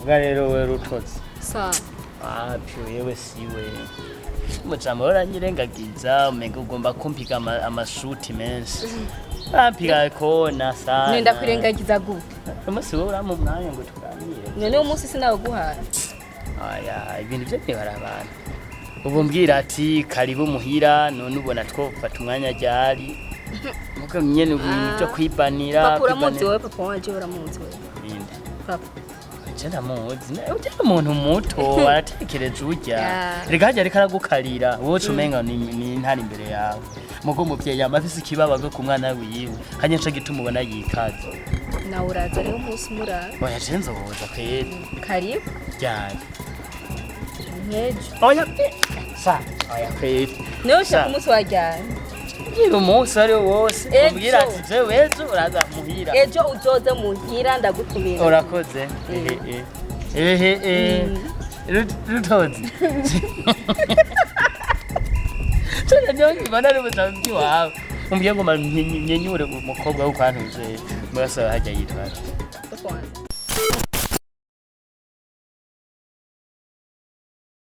Bwa rero we rutotse. Sa. Apyo yewe siwe. Mujama uranyirengagiza, umenga ugomba kumpiga amashuti menshi. Urampiga kona sana. Nenda kwirengagiza gute? Umunsi wowe urampa umwanya ngo tuganire. None umunsi sinawuguhaye. Aya, ibintu byo ntibarabana. Ubu mbwira ati karibu muhira, none ubona twofata umwanya ryari? Muko nyene ibintu byo kwibanira. Papa uramuzi kwibanira- wewe, papa wanje uramuzi wewe. Ninde? Papa. Je ndamuzi. Urya ni umuntu muto aratekereje urya. Yeah. Reka harya ariko aragukarira, wowe uca umenga ni intare imbere yawe. Mugo umuvyeyi yama afise ikibabago ku mwana wiwe, hanya nico gituma ubona yikaze. Nawe uraza rero umunsi umuraba. Oya je nzoza kweri. Karibu. Ryari? Nkejo. Oya sa, oya kweri. Niwe ushaka Sa. umunsi wajyanye. Nyiri umunsi ari wo wose Ejo. umbwira ati jewe ejo uraza muhira. Ejo uzoze muhira ndagutumira. Urakoze. Ehe ehe ehe Rutozi. Cyo nyo ngibona ari ubuzima bw'iwawe. Umbwiye ngo nyenyure umukobwa wo kwantuze murasaba hajya yitwara. Papa wanje.